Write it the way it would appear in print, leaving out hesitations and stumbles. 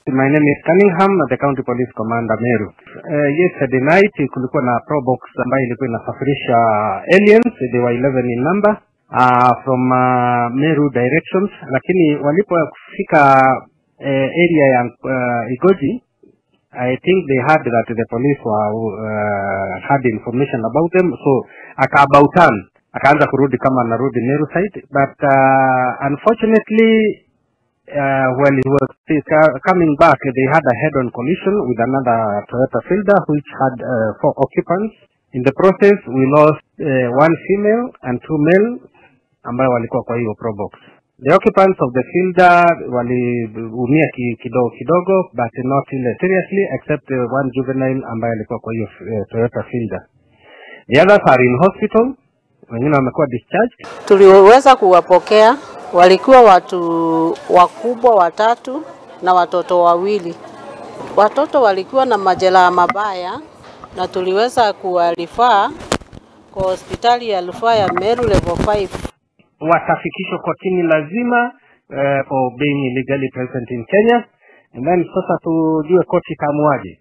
My name is Cunningham, the County Police Commander, Meru. Yesterday night kulikuwa na Probox ambayo ilikuwa inasafirisha aliens, they were 11 in number, from Meru directions, lakini walipofika area ya Igoji, I think they heard that the police were, had information about them, so aka about turn, akaanza kurudi kama anarudi Meru side, but unfortunately, when he was coming back, they had a head-on collision with another Toyota Fielder, which had four occupants. In the process, we lost one female and two male ambayo walikuwa kwa hiyo Probox. The occupants of the Fielder waliumia kidogo kidogo, but not ile seriously, except one juvenile ambaye alikuwa kwa hiyo Toyota Fielder. The others are in hospital, wengine wamekuwa discharged. Tuliweza kuwapokea, walikuwa watu wakubwa watatu na watoto wawili. Watoto walikuwa na majeraha mabaya na tuliweza kuwarifaa kwa hospitali ya rufaa ya Meru level 5. Watafikishwa kotini lazima, for being illegally present in Kenya, and then sasa tujue koti itamuaje.